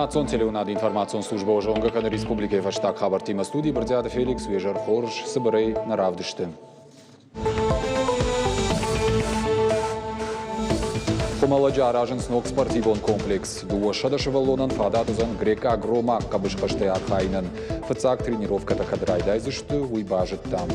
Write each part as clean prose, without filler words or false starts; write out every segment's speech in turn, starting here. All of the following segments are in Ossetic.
Национ телеуынады информацион службӕ зонгӕ кӕны республикӕйы фӕстаг хабӕрттимӕ студийы Брытъиаты Феликс уе зӕр хорз цыбырӕй нӕ равдысты. Хуымӕллӕджы аразынц ног спортивон комплекс. 200 сывӕллонӕн фадат уыдзӕн грекъаг-ромаг хъӕбысхӕстӕй архайынӕн. Фыццаг тренировкӕтӕ кӕд райдайдзысты, уый базыдтам.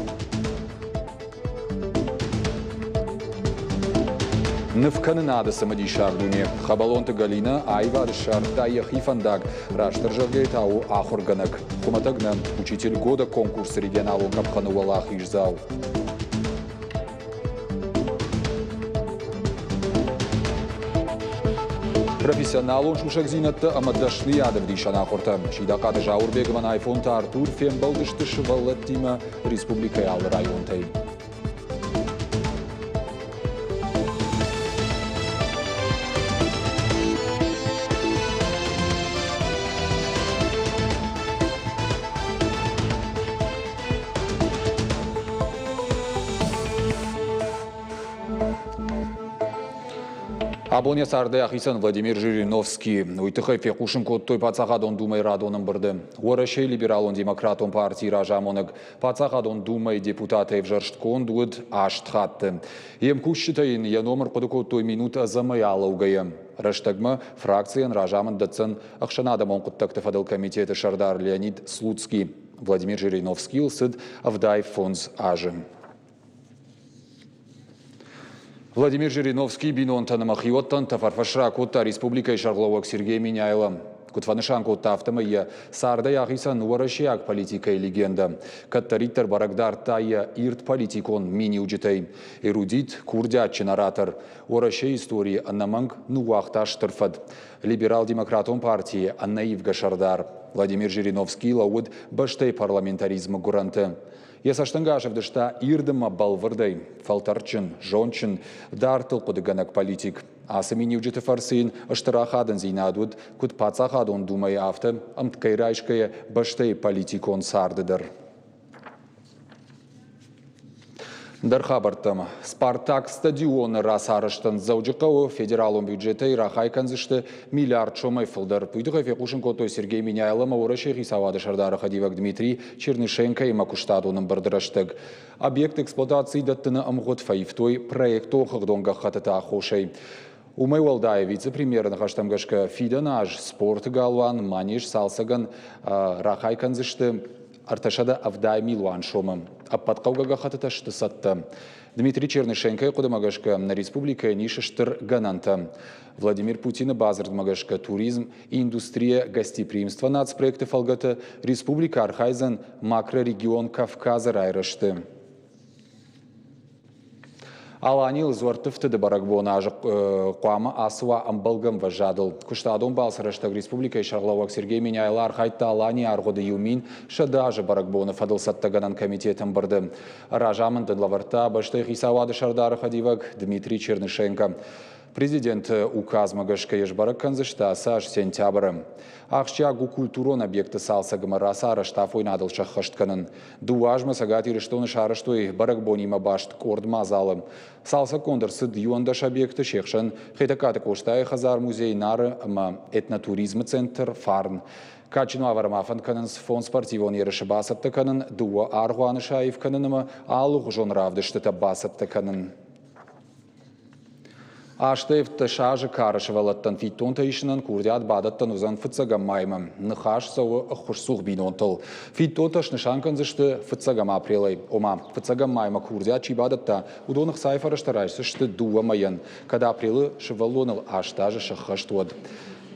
Нывкӕнынады цымыдисаг дуне. Хӕбӕлонты Галинӕ аивады ссардта йӕхи фӕндаг, растдӕр зӕгъгӕйӕ та у ахуыргӕнӕг. Хуымӕтӕг нӕ, Учитель года конкурсы регионалон къӕпхӕны уӕлахиздзау. Профессионалон сусӕгдзинӕдтӕ ӕмӕ дӕсныйады ӕвдисӕн ахуыртӕ. Сидахъаты Зауырбег ӕмӕ Найфонты Артур фембӕлдысты сывӕллӕттимӕ республикӕйы алы районтӕй. Абон йӕ цардӕй ахицӕн Владимир Жириновский. Уый тыххӕй фехъусын кодтой Паддзахадон Думӕйы радон ӕмбырды. Уӕрӕсейы либералон-демократон партийы разамонӕг Паддзахадон Думӕйы депутатӕй ӕвзӕрстгонд уыд аст хатты. Йе мкусджытӕ йын йӕ ном ӕрхъуыды кодтой минут ӕдзӕмӕй алӕугӕйӕ. Рӕстӕгмӕ фракцийӕн разамынд дӕтдзӕн ӕхсӕнадӕмон хъуыддӕгты фӕдыл комитеты сӕрдар Леонид Слуцкий. Владимир Жириновскийыл цыд 75 азы. Владимир Жириновский бинонтӕн ӕмӕ хиуӕттӕн тӕфӕрфӕс ракодта республикӕйы сӕргълӕууӕг Сергей Меняйло. Куыд фӕнысан кодта, афтӕмӕй йӕ цардӕй ахицӕн уӕрӕсейаг политикӕйы легендӕ. Кӕддӕриддӕр бӕрӕг дардта йӕ ирд политикон миниуджытӕй. Эрудит, курдиатджын оратор, Уӕрӕсейы историйы ӕнӕмӕнг ныууагъта стыр фӕд. Либерал-демократон партийы ӕнӕивгӕ сӕрдар Владимир Жириновский лӕууыд бӕстӕйы парламентаризмы гуырӕнты. Йӕ цӕстӕнгас ӕвдыста ирд ӕмӕ бӕлвырдӕй, фӕлтӕрдджын, зондджын, дӕрдтыл хъуыдыгӕнӕг политик. Ацы миниуджыты фӕрцы йын стыр ахадындзинад уыд куыд Паддзахадон Думӕйы, афтӕ ӕмткӕй райсгӕйӕ бӕстӕйы политикон царды дӕр. Ӕндӕр хабӕрттӕм. «Спартак» стадионы рацарӕзтӕн Дзӕуджыхъӕуы федералон бюджетӕй рахай кӕндзысты миллиард сомӕй фылдӕр. Уый тыххӕй фехъусын кодтой Сергей Меняйло ӕмӕ Уӕрӕсейы хицауады сӕрдары хӕдивӕг Дмитрий Чернышенкоимӕ куыстадон ӕмбырды рӕстӕг. Объект эксплуатацийы дӕттыны ӕмгъуыд фӕивтой проектон хыгъдон гӕххӕттыты аххосӕй. Уымӕй уӕлдай, вице-премьеры ныхӕстӕм гӕсгӕ, фидӕн аз спорты галуан Манеж цалцӕгӕн рахай кӕндзысты 370 милуан сомы. Ӕппӕт хъӕугӕ гӕххӕттытӕ сты цӕттӕ. Дмитрий Чернышенкойы хъуыдымӕ гӕсгӕ, нӕ республикӕйӕн ис стыр гӕнӕнтӕ. Владимир Путины бадзырдмӕ гӕсгӕ туризм, индустрия, гостеприимство нацпроекты фӕлгӕты республикӕ архайдзӕн макрорегион Кавказы райрӕзты. Аланийыл дзуӕртты фтыды бӕрӕгбон азы хъуамӕ ацӕуа ӕмбӕлгӕ ӕмвӕзадыл. Куыстадон балцы рӕстӕг республикӕйы сӕргълӕууӕг Сергей Меняйло архайдта Аланийы аргъуыды 1100 азы бӕрӕгбоны фӕдыл цӕттӕгӕнӕн комитеты ӕмбырды. Разамынд ын лӕвӕрдта бӕстӕйы хицауады сӕрдары хӕдивӕг Дмитрий Чернышенко. Президенты указмӕ гӕсгӕ йӕ сбӕрӕг кӕндзысты ацы аз сентябры. Ахсджиаг у культурон объекты цалцӕгмӕ рацарӕзт афойнадыл сӕххӕст кӕнын. Дыууӕ азмӕ Цӕгат Ирыстоны сарӕзтой бӕрӕгбонимӕ баст къорд мадзалы. Цалцӕггонд ӕрцыд 11 объекты, се хсӕн Хетӕгкаты Къостайы хӕдзар-музей Нары ӕмӕ этнотуризмы центр Фарн. Кадджын уавӕрмӕ фӕнд кӕнынц фонд спортивон ерысы бацӕттӕ кӕнын, дыууӕ аргъуаны саив кӕнын ӕмӕ алыгъуызон равдыстытӕ бацӕттӕ кӕнын. 18 азы кары сывӕллӕттӕн фиддонтӕ исынӕн курдиат бадӕттӕн уыдзӕн фыццӕгӕм маймӕ. Ныхас цӕуы ӕххуысцух бинонтыл. Фиддонтӕ снысан кӕндзысты фыццӕгӕм апрелӕй. Ома, фыццӕгӕм маймӕ курдиат чи бадӕтта, уыдон ӕхцайы фӕрӕзтӕ райсдзысты дыууӕ мӕйӕн, кӕд апрелы сывӕллоныл аст азы сӕххӕст, уӕд.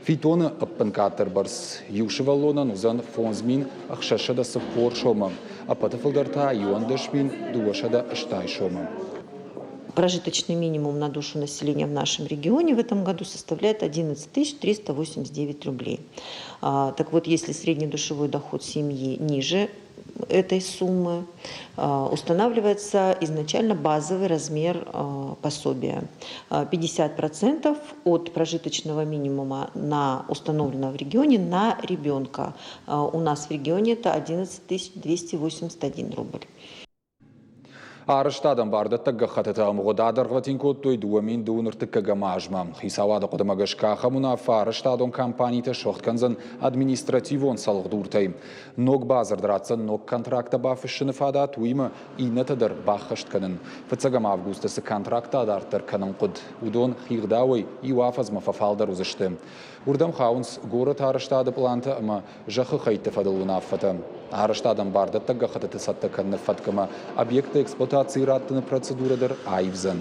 Фиддоны ӕппынкъаддӕр бӕрц иу сывӕллонӕн уыдзӕн 5640 сомы, ӕппӕты фылдӕр та 11 280 сомы. Прожиточный минимум на душу населения в нашем регионе в этом году составляет 11 389 рублей. Так вот, если средний душевой доход семьи ниже этой суммы, устанавливается изначально базовый размер пособия. 50% от прожиточного минимума, на установленного в регионе на ребенка. У нас в регионе это 11 281 рубль. Арӕзтадӕн бардӕттӕг гӕххӕттыты ӕмгъуыд адӕргъвӕтин кодтой 2023 азмӕ. Хицауады хъуыдымӕ гӕсгӕ ахӕм уынаффӕ арӕзтадон компанитӕ суӕгъд кӕндзӕн административон цӕлхдуртӕй. Ног бадзырд ратдзӕн ног контракттӕ бафыссыны фадат, уыимӕ иннӕтӕ дӕр баххӕст кӕнын. Фыццӕгӕм августы цы контракттӕ адарддӕр кӕнын хъуыд, уыдон хигъдауӕй иу афӕдзмӕ фӕфалдӕр уыдзысты. Уырдӕм хауынц горӕты арӕзтады пълантӕ ӕмӕ зӕххы хӕйтты фӕдыл уынаффӕтӕ. Арӕзтадӕн бардӕттӕг гӕххӕттыты цӕттӕ кӕныны фӕтк ӕмӕ объектты эксплуатацийы раттыны процедурӕ дӕр аивдзӕн.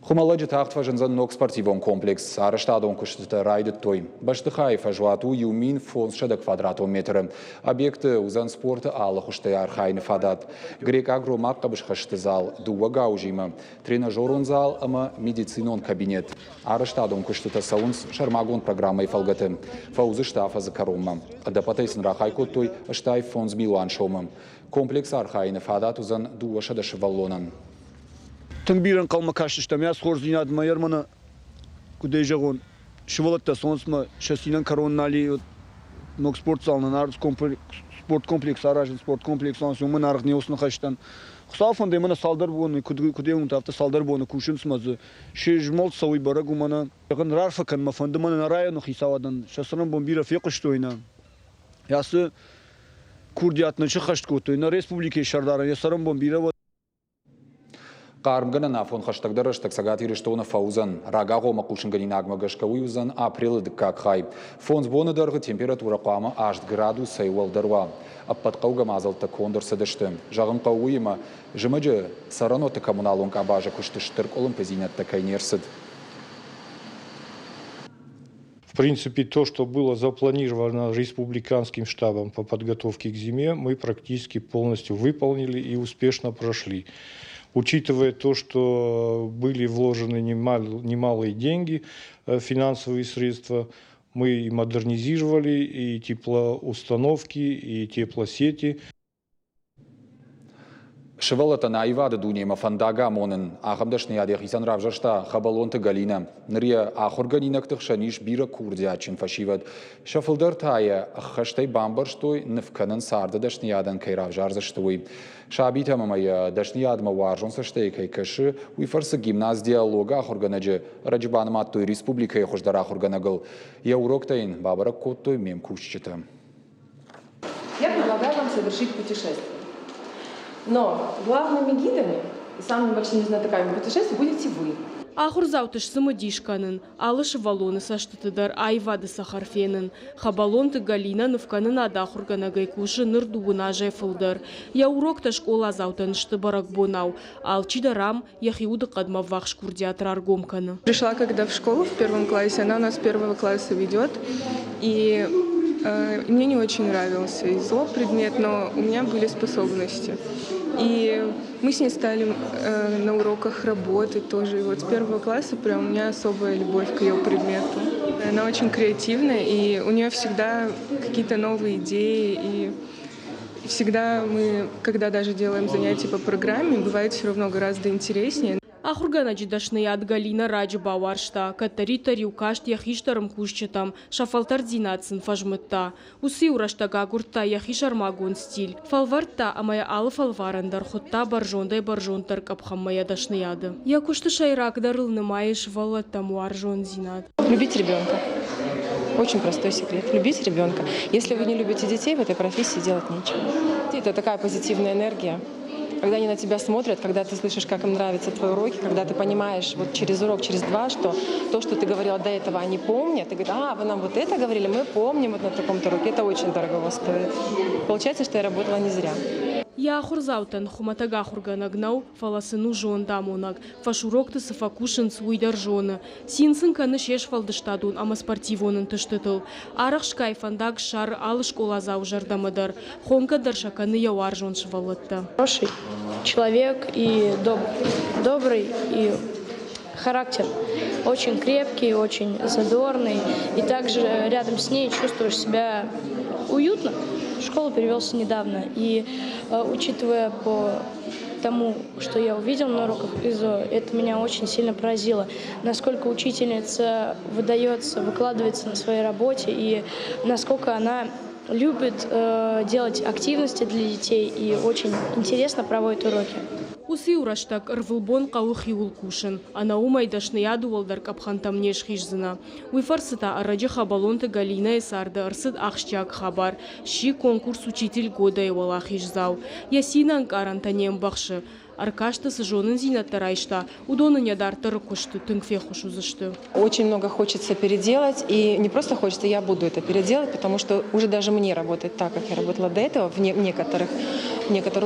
Хуымӕллӕджы тагъд фӕзындзӕн ног спортивон комплекс. Арӕзтадон куыстытӕ райдыдтой. Бӕстыхайы фӕзуат у 1500 квадратон метры. Объекты уыдзӕн спорты алы хуызтӕй архайыны фадат. Грекъаг-ромаг хъӕбысхӕсты зал дыууӕ гаузимӕ, тренажерон зал ӕмӕ медицинон кабинет. Арӕзтадон куыстытӕ цӕуынц сӕрмагонд программӕйы фӕлгӕты. Фӕуыдзысты афӕдзы кӕронмӕ. Ӕдӕппӕтӕй сын рахай кодтой 85 милуан сомы. Комплексы архайыны фадат уыдзӕн 200 сывӕллонӕн. Тынг бирӕ ӕнхъӕлмӕ кастыстӕм йӕ хорздзинадмӕ, ӕрмӕн куыдӕй зӕгъон, сывӕллӕттӕ цӕуынц сӕ цинӕн кӕрон нал и. Ног спортзал нын спорткомплекс аразын, спорткомплекс уымӕн аргъ не уыцы ныхӕстӕн. Хуыцауы фӕндӕй мӕнӕ цалдӕр боны, куыд куыд уынут, афтӕ цалдӕр боны кусынц мӕ дзы се змӕлд цӕуы бӕрӕг у мӕнӕ. Зӕгъын, раарфӕ кӕн мӕ фӕнды мӕнӕ нӕ районы хицауадӕн, сӕ цӕрӕнбон бирӕ фехъуыстой нӕ. Ацы курдиат нын сыххӕст кодтой нӕ республикӕйы сӕрдарӕн йӕ цӕрӕнбон бирӕ уӕд. Хъармгӕнӕн афон хӕстӕгдӕр рӕстӕг Цӕгат Ирыстоны фӕуыдзӕн. Рагагъоммӕ хъусынгӕнинагмӕ гӕсгӕ уый уыдзӕн апрелы дыккаг хай. Фондз боны дӕргъы температурӕ хъуамӕ аст градусӕй уӕлдӕр уа. Ӕппӕт хъӕугӕ мадзӕлттӕ конд ӕрцыдысты. Зӕгъын хъӕуы уыимӕ, зымӕджы цӕрӕнуӕтты коммуналон къабазы куысты стыр къуылымпыдзинӕдтӕ кӕй не рцыд. В принципе, то, что было запланировано республиканским штабом по подготовке к зиме, мы практически полностью выполнили и успешно прошли. Учитывая то, что были вложены немалые деньги, финансовые средства, мы и модернизировали и теплоустановки, и теплосети. Сывӕллӕттӕн аивады дунемӕ фӕндаг амонын ахӕм дӕсныйад йӕхицӕн равзӕрста Хӕбӕлонты Галинӕ. Ныр йӕ ахуыргӕнинӕгты хсӕн ис бирӕ курдиатджын фӕсивӕд. Сӕ фылдӕр та йӕ ӕххӕстӕй бамбӕрстой, ныв кӕнын царды дӕсныйадӕн кӕй равзардзысты, уый. Сабитӕм ӕмӕ йӕ дӕсныйадмӕ уарзон цӕстӕй кӕй кӕсы, уый фӕрцы гимназ «Диалог» ахуыргӕнӕджы ӕрӕджы банымадтой республикӕйы хуыздӕр ахуыргӕнӕгыл. Йӕ уроктӕ йын бабӕрӕг кодтой ме мкусджытӕ. Я предлагаю вам совершить путешествие. Но главными гидами и самыми большими знатоками путешествий будете вы. Ахуырдзауты сцымыдис кӕнын, алы сывӕллоны цӕстыты дӕр аивады цӕхӕр фенын. Хӕбӕлонты Галинӕ нывкӕнынады ахуыргӕнӕгӕй кусы ныр дыууын азӕй фылдӕр. Йӕ уроктӕ скъоладзаутӕн сты бӕрӕгбонау. Алчидӕр ам йӕхи удыхъӕдмӕ ӕввахс курдиат раргом кӕны. Пришла когда в школу в первом классе, она у нас первого класса ведет, и мне не очень нравился ИЗО предмет, но у меня были способности. И мы с ней стали на уроках работать тоже. И вот с первого класса прям у меня особая любовь к ее предмету. Она очень креативная, и у нее всегда какие-то новые идеи. И всегда мы, когда даже делаем занятия по программе, бывает все равно гораздо интереснее. Ахуыргӕнӕджы дӕсныйад Галинӕ раджы бауарзта, кӕддӕриддӕр-иу каст йӕ хистӕр ӕмкусджытӕм, сӕ фӕлтӕрддзинад сын фӕзмыдта. Уыцы-иу рӕстӕг агуырдта йӕхи сӕрмагонд стиль, фӕлвӕрдта ӕмӕ йӕ алы фӕлварӕн дӕр хуыдта бӕрзондӕй-бӕрзонддӕр къӕпхӕнмӕ йӕ дӕсныйады. Йӕ куысты сӕйрагдӕрыл нымайы сывӕллӕттӕм уарзондзинад. Любить ребенка. Очень простой секрет. Любить ребенка. Если вы не любите детей, в этой профессии делать нечего. Это такая позитивная энергия. Когда они на тебя смотрят, когда ты слышишь, как им нравятся твои уроки, когда ты понимаешь вот через урок, через два, что то, что ты говорила до этого, они помнят, и говорят, а, вы нам вот это говорили, мы помним вот на таком-то уроке. Это очень дорого стоит. Получается, что я работала не зря. Йӕ ахуырдзаутӕн хуымӕтӕг ахуыргӕнӕг нӕу, фӕлӕ сын у зондамонӕг. Фӕсурокты цы фӕкусынц, уый дӕр зоны. Цин сын кӕны се сфӕлдыстадон ӕмӕ спортивон ӕнтыстытыл. Арӕхстгай фӕндаг ссары алы скъоладзауы зӕрдӕмӕ дӕр. Хонгӕ дӕр сӕ кӕны йӕ уарзон сывӕллӕттӕ. Хороший человек и добрый и характер очень крепкий, очень задорный. И также рядом с ней чувствуешь себя уютно. В школу перевелся недавно. И учитывая по тому, что я увидел на уроках ИЗО, это меня очень сильно поразило. Насколько учительница выдается, выкладывается на своей работе и насколько она Любит делать активности для детей и очень интересно проводит уроки. Уыцы-иу рӕстӕг ӕрвылбон хъӕуы хиуыл кусын, ӕнӕ уымӕй дӕсныйады уӕлдӕр къӕпхӕнтӕм не схиздзынӕ. Уый фӕрцы та ӕрӕджы Хӕбӕлонты Галинӕйы царды ӕрцыд ахсджиаг хабар, сси конкурс «Учитель года-йы уӕлахиздзау. Йӕ цины ӕнкъарӕнтӕ не мбӕхсы. Ӕркасты цы зонындзинӕдтӕ райста, уыдон ын йӕ дарддӕры куысты тынг феххуыс уыдзысты. Очень много хочется переделать, и не просто хочется, я буду это переделать, потому что уже даже мне работать так, как я работала до этого, в некоторые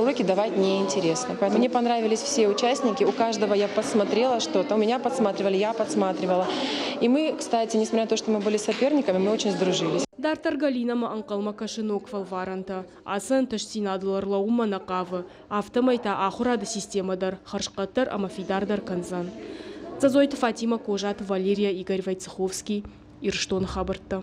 уроки давать неинтересно. Поэтому мне понравились все участники, у каждого я посмотрела что-то, у меня подсматривали, я подсматривала. И мы, кстати, несмотря на то, что мы были соперниками, мы очень сдружились. Дарддӕр Галинӕмӕ ӕнхъӕлмӕ кӕсы ног фӕлварӕнтӕ. Ацы ӕнтыстдзинадыл ӕрлӕууынмӕ нӕ хъавы, афтӕмӕй та ахуырады системӕ дӕр хӕрзхъӕддӕр ӕмӕ фидардӕр кӕндзӕн. Дзӕдзойты Фатимӕ, Козаты Валерия, Игорь Войцеховский, Ирыстоны хабӕрттӕ.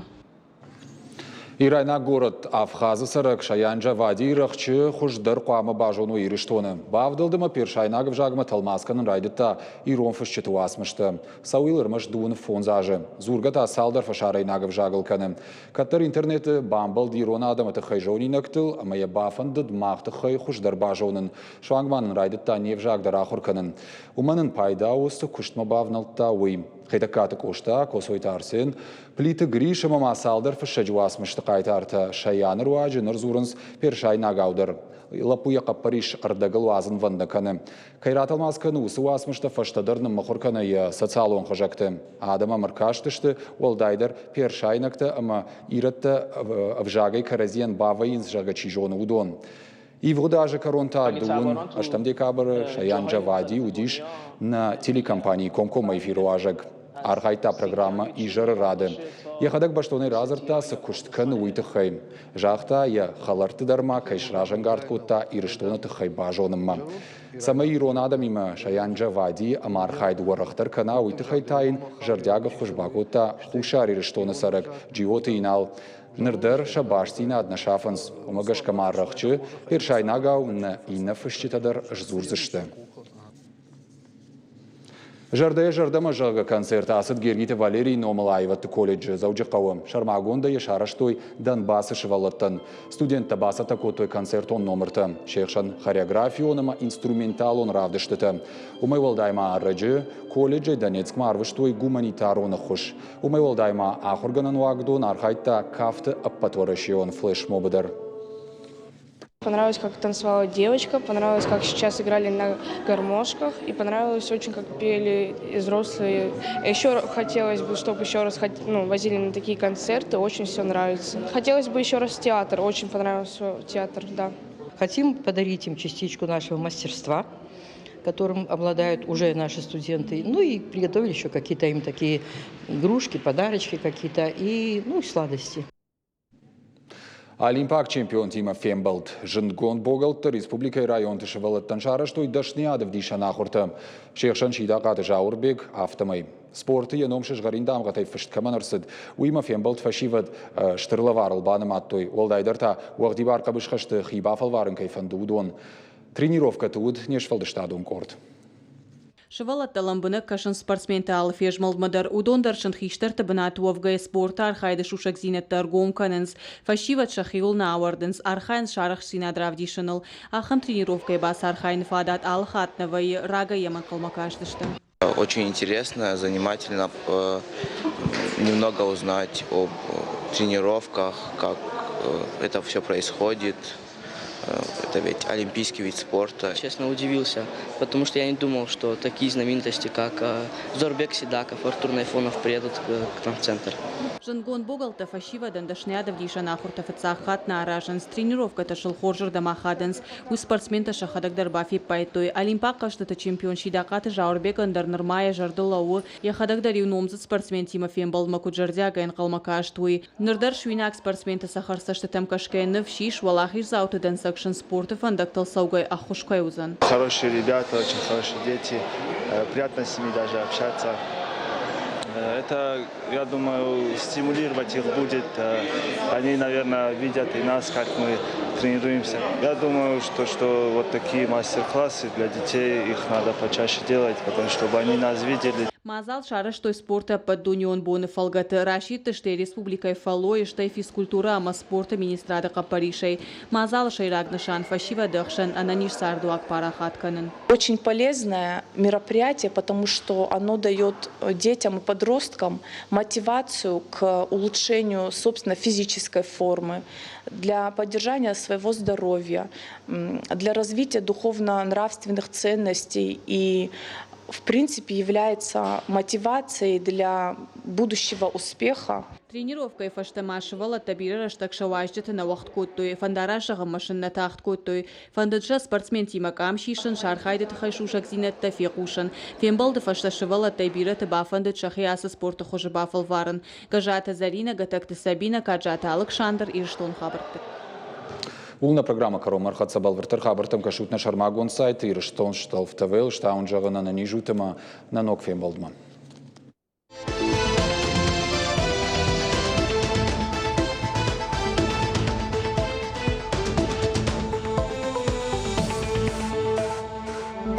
Ирайнаг город Абхазы цӕрӕг Шаян Джавадийы рӕхджы хуыздӕр хъуамӕ базоной Ирыстоны. Бавдӕлд ӕмӕ персайнаг ӕвзагмӕ тӕлмац кӕнын райдыдта ирон фысджыты уацмыстӕ. Цӕуыл ӕрмӕст 25 азы. Дзургӕ та цалдӕр фӕсарӕйнаг ӕвзагыл кӕны. Кӕддӕр интернеты бамбӕлд ирон адӕмы тыххӕй зонинӕгтыл ӕмӕ йӕ бафӕндыд мах тыххӕй хуыздӕр базонын. Суанг ма нын райдыдта не взаг дӕр ахуыр кӕнын. Уымӕн ын пайда у, цы куыстмӕ бавнӕлдта, уый. Хетӕгкаты Къоста, Коцойты Арсен, Плиты Гриш ӕмӕ ма цалдӕр фыссӕджы уацмысты хъайтартӕ Саяны руаджы ныр дзурынц персайнагау дӕр. Лӕппу йӕ хъӕппӕрис ӕрдӕгыл уадзынвӕнд нӕ кӕны. Кӕй ратӕлмац кӕны, уыцы уацмыстӕ фӕстӕдӕр ныммыхуыр кӕны йӕ социалон хызӕгты. Адӕм ӕм ӕркастысты, уӕлдайдӕр персайнӕгтӕ ӕмӕ ирӕттӕ ӕвзагӕй кӕрӕдзийӕн бавӕййынц, зӕгъгӕ, чи зоны, уыдон. Ивгъуыд азы кӕрон та дыууын ӕстӕм декабры Шаян Джавади уыдис нӕ телекомпанийы комкоммӕ эфиры уазӕг. Архайдта программӕ «Изӕры рады». Йӕхӕдӕг бӕстонӕй радзырдта, цы куыст кӕны, уый тыххӕй. Загъта, йӕ хӕлӕртты дӕр ма кӕй сразӕнгард кодта Ирыстоны тыххӕй базонынмӕ. Цӕмӕй ирон адӕмимӕ Шаян Джавадийы ӕмархайд уӕрӕхдӕр кӕна, уый тыххӕй та йын зӕрдиаг ӕххуыс бакодта Хуссар Ирыстоны цӕрӕг Джиоты Инал. Ныр дӕр сӕ бастдзинад нӕ сафынц. Уымӕ гӕсгӕ ма рӕхджы персайнагау нӕ иннӕ фысджытӕ дӕр сдзурдзысты. Зӕрдӕйӕ зӕрдӕмӕ зӕгъгӕ концерт ацыд Гергиты Валерийы номыл аивӕдты колледжы Дзӕуджыхъӕуы. Сӕрмагондӕй йӕ сарӕзтой Донбассы сывӕллӕттӕн. Студенттӕ бацӕттӕ кодтой концертон номыртӕ, се хсӕн хореографион ӕмӕ инструменталон равдыстытӕ. Уымӕй уӕлдай ма ӕрӕджы колледжӕй Донецкмӕ арвыстой гуманитарон ӕххуыс. Уымӕй уӕлдай ма ахуыргӕнӕн уагдон архайдта кафты ӕппӕтуӕрӕсеон флешмобы дӕр. Понравилось, как танцевала девочка, понравилось, как сейчас играли на гармошках, и понравилось очень, как пели взрослые. Еще хотелось бы, чтобы еще раз, ну, возили на такие концерты, очень все нравится. Хотелось бы еще раз в театр, очень понравился театр, да. Хотим подарить им частичку нашего мастерства, которым обладают уже наши студенты. Ну и приготовили еще какие-то им такие игрушки, подарочки какие-то и, ну, сладости. Олимпаг чемпионтимӕ фембӕлд. Зындгонд богӕлтты республикӕйы районты сывӕллӕттӕн сарӕзтой дӕсныйад ӕвдисӕн ахуыртӕ. Се хсӕн Сидахъаты Зауырбег, афтӕмӕй. Спорты йӕ ном сызгъӕрин дамгъӕтӕй фыст кӕмӕн ӕрцыд, уыимӕ фембӕлд фӕсивӕд стыр лӕварыл банымадтой. Уӕлдайдӕр та уӕгъдибар хъӕбысхӕсты хи бафӕлварын кӕй фӕнды, уыдон. Тренировкӕты уыд не сфӕлдыстадон къорд. Сывӕллӕттӕ лӕмбынӕг кӕсынц спортсменты алы фезмӕлдмӕ дӕр. Уыдон дӕр сын хистӕрты бынаты уӕвгӕйӕ спорты архайды сусӕгдзинӕдтӕ ӕргом кӕнынц. Фӕсивӕд сӕхиуыл нӕ ауӕрдынц, архайынц сӕ арӕхстдзинад равдисыныл. Ахӕм тренировкӕйы бацархайыны фадат алы хатт нӕ вӕййы, рагӕй йӕм ӕнхъӕлмӕ кастысты. Очень интересно, занимательно немного узнать об тренировках, как это все происходит. Это ведь олимпийский вид спорта. Честно, удивился, потому что я не думал, что такие знаменитости, как Заурбек Сидаков, Артур Найфонов приедут к нам в центр. Зындгонд богӕлттӕ фӕсивӕдӕн дӕсныйад ӕвдисӕн ахуыртӕ фыццаг хатт нӕ аразынц. Тренировкӕтӕ сыл хорзырдӕм ахадынц. Уый спортсментӕ сӕхӕдӕг дӕр бафиппайдтой. Олимпаг хъӕзтыты чемпион Сидахъаты Зауырбегӕн дӕр нырма йӕ зӕрдыл лӕууы, йӕхӕдӕг дӕр-иу номдзыд спортсментимӕ фембӕлдмӕ куыд зӕрдиагӕй ӕнхъӕлмӕ каст, уый. Ныр дӕр суинаг спортсменты цӕхӕр цӕстытӕм кӕсгӕйӕ ныфс ис, уӕлахиздзауты дӕнцӕг сын спорты фӕндӕгтыл цӕугӕ ӕххуыс кӕй уыдзӕн. Хорошие ребята, очень хорошие дети. Приятно с ними даже общаться. Это, я думаю, стимулировать их будет. Они, наверное, видят и нас, как мы тренируемся. Я думаю, что вот такие мастер-классы для детей, их надо почаще делать, потому чтобы они нас видели. Мадзал сарӕзтой спорты ӕппӕтдунеон боны фӕлгӕты, расидтысты республикӕйы фӕллойы, стӕй физкультурӕ ӕмӕ спорты министрады хъӕппӕрисӕй. Мадзалы сӕйраг нысан фӕсивӕды ӕхсӕн ӕнӕниз цардуаг парахат кӕнын. Очень полезное мероприятие, потому что оно дает детям и подросткам мотивацию к улучшению, собственно, физической формы, для поддержания своего здоровья, для развития духовно-нравственных ценностей и, в принципе, является мотивацией для будущего успеха. Тренировкӕйы фӕстӕ ма сывӕллӕттӕ бирӕ рӕстӕг сӕ уазджыты нӕ уӕгъд кодтой, фӕндараст зӕгъынмӕ сын нӕ тагъд кодтой. Фӕндыд сӕ спортсментимӕ къам сисын, сӕ архайды тыххӕй сусӕгдзинӕдтӕ фехъусын. Фембӕлды фӕстӕ сывӕллӕттӕй бирӕты бафӕндыд сӕхи ацы спорты хуызы бафӕлварын. Гӕззаты Зӕринӕ, Гӕтӕгты Сабинӕ, Каджаты Алыксандр, Ирыстон хабӕртты. Ууыл нӕ программӕ кӕронмӕ ӕрхӕццӕ. Бӕлвырддӕр хабӕрттӕм кӕсут нӕ сӕрмагонд сайты Ирыстон стӕлф ТВ-ыл. Стауын зӕгъын ӕнӕниз ут ӕмӕ нӕ ног фембӕлдмӕ.